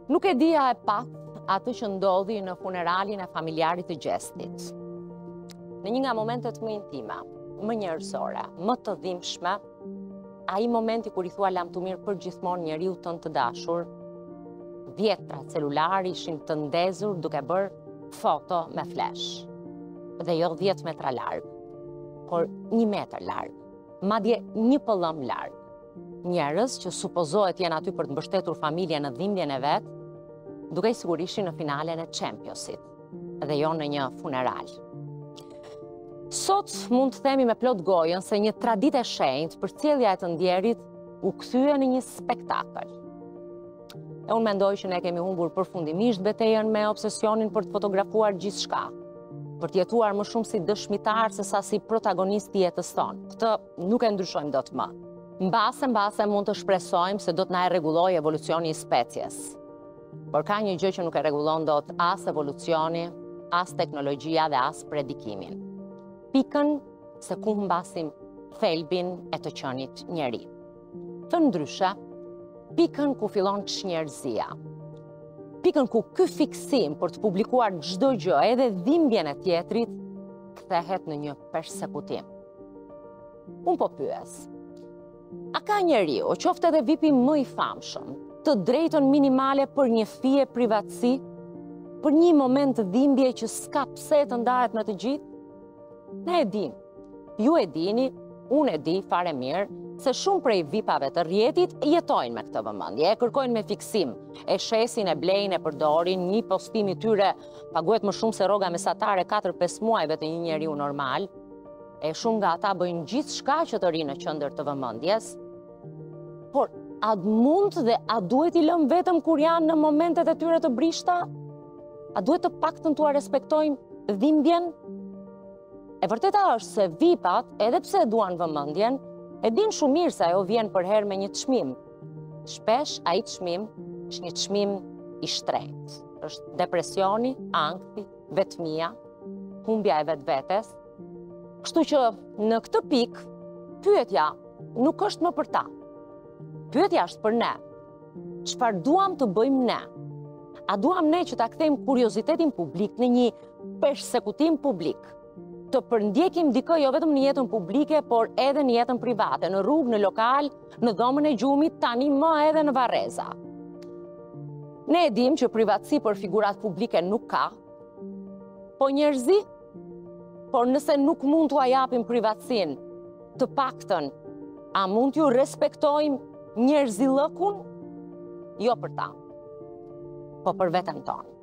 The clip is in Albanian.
Nuk e di a e patë atë që ndodhi në funeralin e familjarit të Gjestit. Në një nga momentet më intime, më njerëzore, më të dhimbshme, ai momenti kur i thua lamtumirë përgjithmonë njeriut tënd të dashur, dhjetra celularë ishin të ndezur duke bërë foto me flash. Dhe jo 10 metra larg, por një metër larg, madje një pëllëmbë larg. Njerëz që supozohet jenë aty për të mbështetur familjen në dhimbjen e vet, dukej sikur ishin në finalen e Championsit dhe jo në një funeral. Sot mund të themi me plot gojën se një traditë e shenjtë përcjellja e të ndjerit u kthye në një spektakël. E unë mendoj që ne kemi humbur përfundimisht betejën me obsesionin për të fotografuar gjithçka, për të jetuar më shumë si dëshmitar se sa si protagonist i jetës tonë. Këtë nuk e ndryshojmë dot më. Mbase, mbase mund të shpresojmë se do të na e rregullojë evolucioni i species. Por ka një gjë që nuk e rregullon dot as evolucioni, as teknologjia dhe as predikimi. Pikën se ku humbasim thelbin e të qenit njeri. Thënë ndryshe, pikën ku fillon çnjerëzia. Pikën ku ky fiksim për të publikuar çdo gjë, edhe dhimbjen e tjetrit, kthehet në një persekutim. Unë po pyes, a ka njeriu, qoftë edhe vipi më i famshëm, të drejtën minimale për një fije privatësi, për një moment dhimbje që s'ka pse të ndahet me të gjithë? Ne e dimë, ju e dini, unë e di fare mirë, se shumë prej vipave të rrjetit jetojnë me këtë vëmendje, e kërkojnë me fiksim, e shesin, e blejnë, e përdorin, një postim i tyre paguhet më shumë se rroga mesatare 4-5 muajve të një njeriu normal, E shumë nga ata bëjnë gjithçka që të rrinë në qendër të vëmendjes, por a mund dhe a duhet t'i lëmë vetëm kur janë në momentet e tyre të brishta? A duhet të paktën t'ua respektojmë dhimbjen? E vërteta është se vipat, edhe pse e duan vëmendjen, e dinë shumë mirë se ajo vjen përherë me një çmim. Shpesh ai çmim është një çmim i shtrenjtë. Është depresioni, ankthi, vetmia, humbja e vetvetes. Kështu që në këtë pikë, pyetja nuk është më për ta. Pyetja është për ne. Çfarë duam të bëjmë ne? A duam ne që ta kthejmë kuriozitetin publik në një persekutim publik? Të përndjekim dikë jo vetëm në jetën publike, por edhe në jetën private, në rrugë, në lokal, në dhomën e gjumit, tani më edhe në varreza. Ne e dimë që privatësi për figurat publike nuk ka, po njerëzi, por nëse nuk mund t'ua japim privatësinë, të paktën, a mund t'ju respektojmë njerëzillëkun? Jo për ta, po për veten tonë.